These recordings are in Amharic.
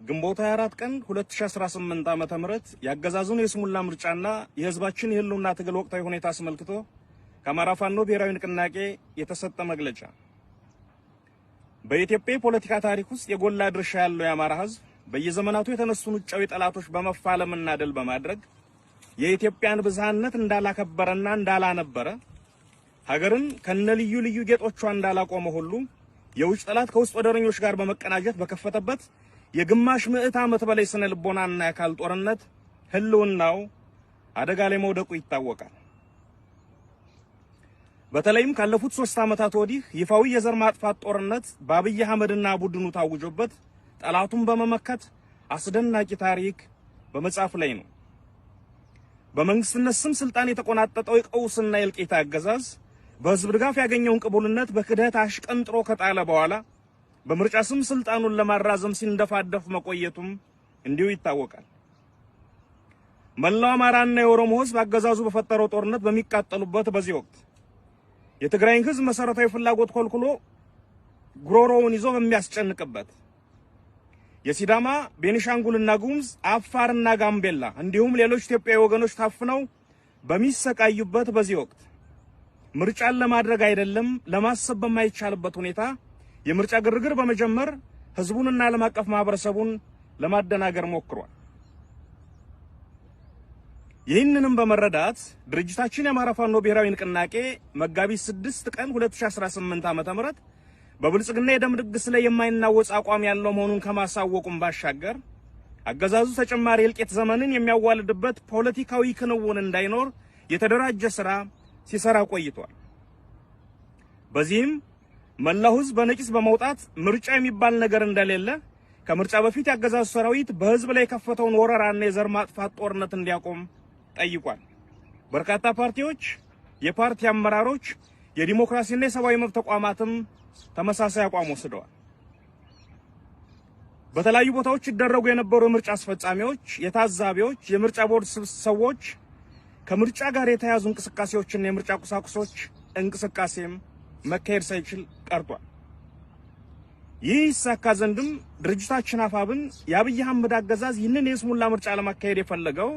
ግንቦት 24 ቀን 2018 ዓ.ም ያገዛዙን የስሙላ ምርጫና የህዝባችን የህልውና ትግል ወቅታዊ ሁኔታ አስመልክቶ ከአማራ ፋኖ ብሔራዊ ንቅናቄ የተሰጠ መግለጫ። በኢትዮጵያ የፖለቲካ ታሪክ ውስጥ የጎላ ድርሻ ያለው የአማራ ህዝብ በየዘመናቱ የተነሱን ውጫዊ ጠላቶች በመፋለምና ድል በማድረግ የኢትዮጵያን ብዝሃነት እንዳላከበረና እንዳላነበረ፣ ሀገርን ከነልዩ ልዩ ጌጦቿ እንዳላቆመ ሁሉ፣ የውጭ ጠላት ከውስጥ ወደረኞች ጋር በመቀናጀት በከፈተበት የግማሽ ምዕት ዓመት በላይ ስነ ልቦናና የአካል ጦርነት ህልውናው አደጋ ላይ መውደቁ ይታወቃል። በተለይም ካለፉት 3 ዓመታት ወዲህ ይፋዊ የዘር ማጥፋት ጦርነት በአብይ አህመድና ቡድኑ ታውጆበት ጠላቱን በመመከት አስደናቂ ታሪክ በመጻፍ ላይ ነው። በመንግስትነት ስም ስልጣን የተቆናጠጠው የቀውስና የእልቂት አገዛዝ በህዝብ ድጋፍ ያገኘውን ቅቡልነት በክህደት አሽቀንጥሮ ከጣለ በኋላ በምርጫ ስም ስልጣኑን ለማራዘም ሲንደፋደፍ መቆየቱም እንዲሁ ይታወቃል። መላው አማራና የኦሮሞ ህዝብ አገዛዙ በፈጠረው ጦርነት በሚቃጠሉበት በዚህ ወቅት፣ የትግራይን ህዝብ መሰረታዊ ፍላጎት ኮልኩሎ ጉሮሮውን ይዞ በሚያስጨንቅበት፣ የሲዳማ፣ ቤኒሻንጉልና ጉሙዝ፣ አፋርና ጋምቤላ እንዲሁም ሌሎች ኢትዮጵያዊ ወገኖች ታፍነው በሚሰቃዩበት በዚህ ወቅት፣ ምርጫን ለማድረግ አይደለም ለማሰብ በማይቻልበት ሁኔታ የምርጫ ግርግር በመጀመር ህዝቡንና ዓለም አቀፍ ማህበረሰቡን ለማደናገር ሞክሯል። ይህንንም በመረዳት ድርጅታችን የአማራ ፋኖ ብሔራዊ ንቅናቄ መጋቢት 6 ቀን 2018 ዓ.ም በብልጽግና የደም ድግስ ላይ የማይናወጽ አቋም ያለው መሆኑን ከማሳወቁም ባሻገር፣ አገዛዙ ተጨማሪ የእልቂት ዘመንን የሚያዋልድበት ፖለቲካዊ ክንውን እንዳይኖር የተደራጀ ስራ ሲሰራ ቆይቷል። በዚህም መላው ህዝብ በነቂስ በመውጣት ምርጫ የሚባል ነገር እንደሌለ፣ ከምርጫ በፊት ያገዛዙ ሰራዊት በህዝብ ላይ የከፈተውን ወረራና የዘር ማጥፋት ጦርነት እንዲያቆም ጠይቋል። በርካታ ፓርቲዎች፣ የፓርቲ አመራሮች፣ የዲሞክራሲና የሰብአዊ መብት ተቋማትም ተመሳሳይ አቋም ወስደዋል። በተለያዩ ቦታዎች ይደረጉ የነበሩ የምርጫ አስፈጻሚዎች፣ የታዛቢዎች፣ የምርጫ ቦርድ ሰዎች፣ ከምርጫ ጋር የተያያዙ እንቅስቃሴዎችና የምርጫ ቁሳቁሶች እንቅስቃሴም መካሄድ ሳይችል ቀርቷል። ይህ ይሳካ ዘንድም ድርጅታችን አፋብን የአብይ አህመድ አገዛዝ ይህንን የስሙላ ምርጫ ለማካሄድ የፈለገው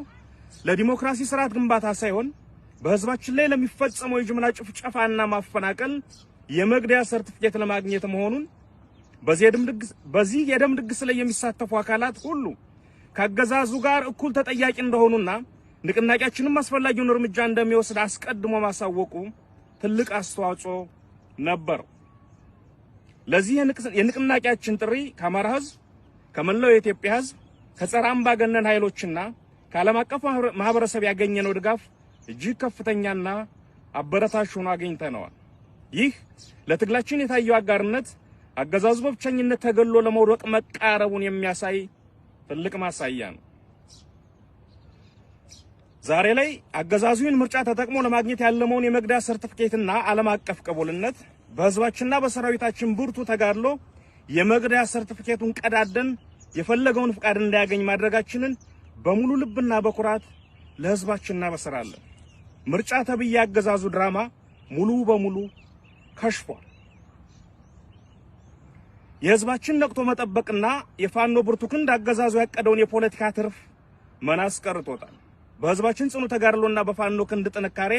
ለዲሞክራሲ ስርዓት ግንባታ ሳይሆን በህዝባችን ላይ ለሚፈጸመው የጅምላ ጭፍጨፋና ማፈናቀል የመግደያ ሰርቲፊኬት ለማግኘት መሆኑን፣ በዚህ የደም ድግስ ላይ የሚሳተፉ አካላት ሁሉ ከአገዛዙ ጋር እኩል ተጠያቂ እንደሆኑና ንቅናቄያችንም አስፈላጊውን እርምጃ እንደሚወስድ አስቀድሞ ማሳወቁ ትልቅ አስተዋጽኦ ነበረው። ለዚህ የንቅናቄያችን ጥሪ ከአማራ ህዝብ፣ ከመላው የኢትዮጵያ ህዝብ፣ ከጸረ አምባገነን ኃይሎችና ከዓለም አቀፍ ማህበረሰብ ያገኘነው ድጋፍ እጅግ ከፍተኛና አበረታች ሆኖ አግኝተነዋል። ይህ ለትግላችን የታየው አጋርነት አገዛዙ በብቸኝነት ተገሎ ለመውደቅ መቃረቡን የሚያሳይ ትልቅ ማሳያ ነው። ዛሬ ላይ አገዛዙን ምርጫ ተጠቅሞ ለማግኘት ያለመውን የመግደያ ሰርቲፊኬትና ዓለም አቀፍ ቅቡልነት በህዝባችንና በሰራዊታችን ብርቱ ተጋድሎ የመግደያ ሰርቲፊኬቱን ቀዳደን የፈለገውን ፍቃድ እንዳያገኝ ማድረጋችንን በሙሉ ልብና በኩራት ለህዝባችን እናበስራለን። ምርጫ ተብዬ አገዛዙ ድራማ ሙሉ በሙሉ ከሽፏል። የህዝባችን ነቅቶ መጠበቅና የፋኖ ብርቱ ክንድ አገዛዙ ያቀደውን የፖለቲካ ትርፍ መና አስቀርቶታል። በህዝባችን ጽኑ ተጋድሎና በፋኖ ክንድ ጥንካሬ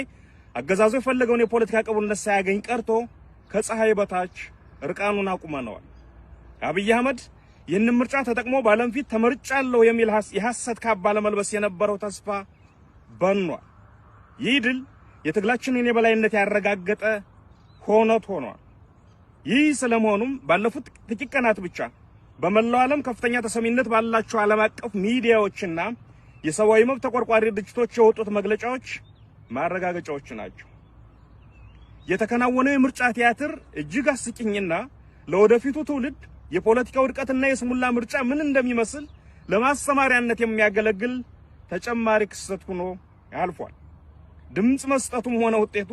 አገዛዙ የፈለገውን የፖለቲካ ቅቡልነት ሳያገኝ ቀርቶ ከፀሐይ በታች እርቃኑን አቁመነዋል። አብይ አህመድ ይህንን ምርጫ ተጠቅሞ በዓለም ፊት ተመርጫለሁ የሚል የሐሰት ካባ ለመልበስ የነበረው ተስፋ በኗል። ይህ ድል የትግላችንን የበላይነት ያረጋገጠ ሆነት ሆኗል። ይህ ስለመሆኑም ባለፉት ጥቂት ቀናት ብቻ በመላው ዓለም ከፍተኛ ተሰሚነት ባላቸው ዓለም አቀፍ ሚዲያዎችና የሰብአዊ መብት ተቆርቋሪ ድርጅቶች የወጡት መግለጫዎች ማረጋገጫዎች ናቸው። የተከናወነው የምርጫ ቲያትር እጅግ አስቂኝና ለወደፊቱ ትውልድ የፖለቲካ ውድቀትና የስሙላ ምርጫ ምን እንደሚመስል ለማስተማሪያነት የሚያገለግል ተጨማሪ ክስተት ሆኖ አልፏል። ድምፅ መስጠቱም ሆነ ውጤቱ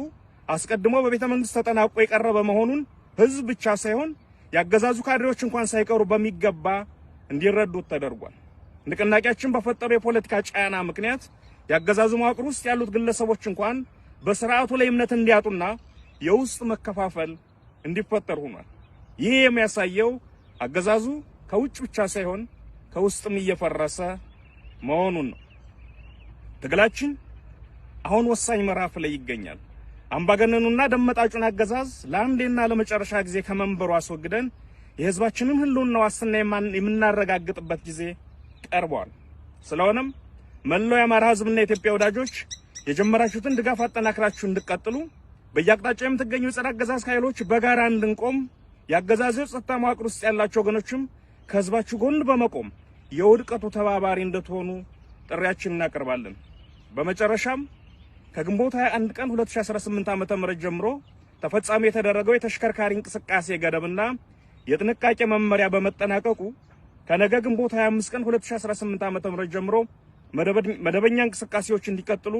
አስቀድሞ በቤተ መንግስት ተጠናቆ የቀረበ መሆኑን ህዝብ ብቻ ሳይሆን ያገዛዙ ካድሬዎች እንኳን ሳይቀሩ በሚገባ እንዲረዱት ተደርጓል። ንቅናቄያችን በፈጠረው የፖለቲካ ጫና ምክንያት ያገዛዙ መዋቅር ውስጥ ያሉት ግለሰቦች እንኳን በስርዓቱ ላይ እምነት እንዲያጡና የውስጥ መከፋፈል እንዲፈጠር ሆኗል። ይህ የሚያሳየው አገዛዙ ከውጭ ብቻ ሳይሆን ከውስጥም እየፈረሰ መሆኑን ነው። ትግላችን አሁን ወሳኝ ምዕራፍ ላይ ይገኛል። አምባገነኑና ደመጣጩን አገዛዝ ለአንዴና ለመጨረሻ ጊዜ ከመንበሩ አስወግደን የህዝባችንን ህልውና ዋስትና የምናረጋግጥበት ጊዜ ቀርቧል። ስለሆነም መላው የአማራ ህዝብና የኢትዮጵያ ወዳጆች የጀመራችሁትን ድጋፍ አጠናክራችሁ እንድትቀጥሉ፣ በየአቅጣጫው የምትገኙ የጸረ አገዛዝ ኃይሎች በጋራ እንድንቆም፣ የአገዛዙ የጸጥታ መዋቅር ውስጥ ያላችሁ ወገኖችም ከህዝባችሁ ጎን በመቆም የውድቀቱ ተባባሪ እንድትሆኑ ጥሪያችንን እናቀርባለን። በመጨረሻም ከግንቦት 21 ቀን 2018 ዓ.ም ጀምሮ ተፈጻሚ የተደረገው የተሽከርካሪ እንቅስቃሴ ገደብና የጥንቃቄ መመሪያ በመጠናቀቁ ከነገ ግንቦት 25 ቀን 2018 ዓ.ም ጀምሮ መደበኛ እንቅስቃሴዎች እንዲቀጥሉ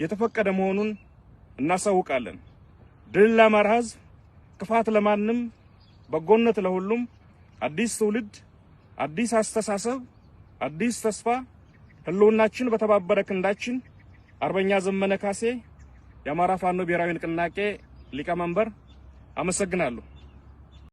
የተፈቀደ መሆኑን እናሳውቃለን። ድል ለአማራ ህዝብ፣ ክፋት ለማንም፣ በጎነት ለሁሉም። አዲስ ትውልድ፣ አዲስ አስተሳሰብ፣ አዲስ ተስፋ። ህልውናችን በተባበረ ክንዳችን። አርበኛ ዘመነ ካሴ፣ የአማራ ፋኖ ብሔራዊ ንቅናቄ ሊቀመንበር። አመሰግናለሁ።